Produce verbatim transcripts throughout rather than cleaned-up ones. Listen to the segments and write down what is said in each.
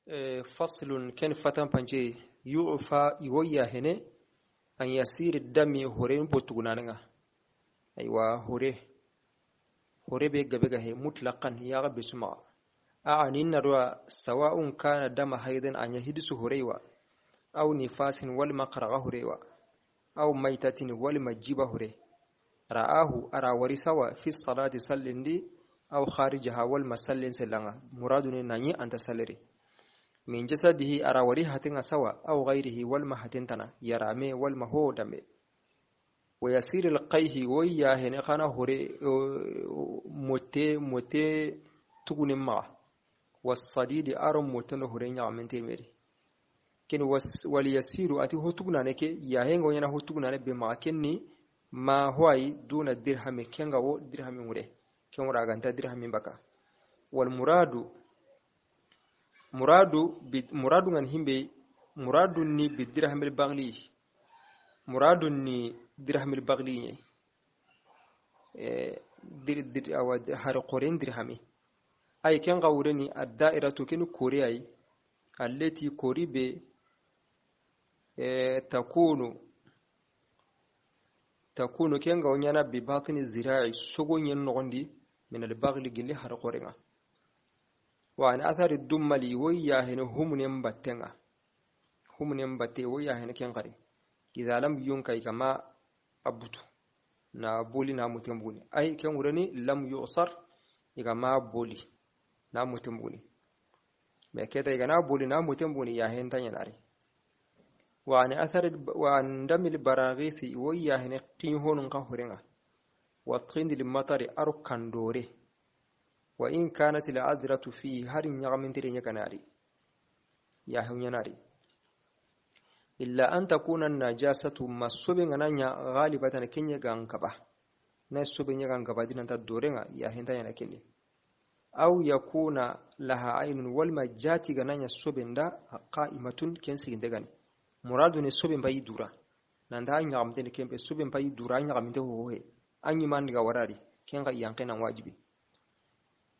Eh, faslun, ken fatan pance, yu'fa, i wo yahene, an yasiri dami, horen bo tugunanenga. Aywa, hore. Hore be gabe ga he, mutlaqan, ya ga be su maxa. A, a ni na do a, sawa'un kana dama haydin, a ɲa hidisu hore wa, aw nifasin, walma xaraxa hore wa, aw maitatin, walma jiba hore. Ra'ahu, a ra wari sawa, fi salati, sallindi, aw kharijaha, walma sallin sellanga. Muradu ni na ɲi anta salleri. Min jasadihi, a ra wari hatenga sawa, aw ghayrihi, walma hatentana, yarame, walma ho dambe. Wa yasiri alqayhi, wo yahene xana hore, o, mote, mote tugunin maxa. Wasadidi, a ro mote no hore ɲaxamente meri. Ken was-, wal yasiru, a ti ho tugunane ke, yahenga wo ɲana ho tugunane be maxa, ken ni ma ho ayi duna dirhami, kenga wo dirhami ŋure. Ken wara ganta dirhami baka. Wal muradu, muradu bi, muradu ŋan himbe, muradu ni bi dirhamil bagli. Muradu ni dirhamil bagli ne. Eh, dir-, dir-, awa, har xoren dirhami. Ay, ken ga wureni ad-da'iratu, ken kori ay. Allati, kori be, eh, takunu, takunu, ken ga wo ɲana bi batini zira'i, sogo ɲen noxondi, min al-baghli, gilli har xorenga. Wa an athari dummali, wo yahene humunen battenga. Humunen batte, wo yahene ken xari. Idha lam yunka, i ga ma a butu. Na boli na muten buguni. Ay, ken wureni lam yusar, i ga ma boli na muten buguni. Mais keta i ga na boli na muten buguni, yahen ta ɲanari. Wa an athari, wa an damil baraghisi, wo yahene kin honun ka horenga. Wa tindil matari, a ro kandore. Wa in kanat al adratu fi, hari ɲaxamintere ɲa ga nari. Yahe ɲanari. Illa an takuna najasatu, ma sobe ŋana ɲa ghalibatan, ken ɲa gan kaba. Na sobe ɲa gan kaba dinanta dorenga, yahen ta ɲana kende. Aw yakuna laha aynun, walma jati gana ɲa sobe nda, qa'imatun, ken siginde gani. Muradu ni sobe mbayi dura. Nanda ɲaxaminte ni kempe, sobe mbayi dura, ɲaxaminte ho he. An ɲi man diga warari, ken ga yanke nan wajibi.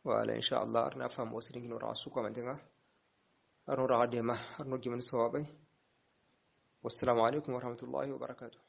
Wala, insha Allah, arna fam o siringin wara su kamantenga. Arno raga dema, arno gimen sawabay. Wassalamu alaikum warahmatullahi wabarakatuh.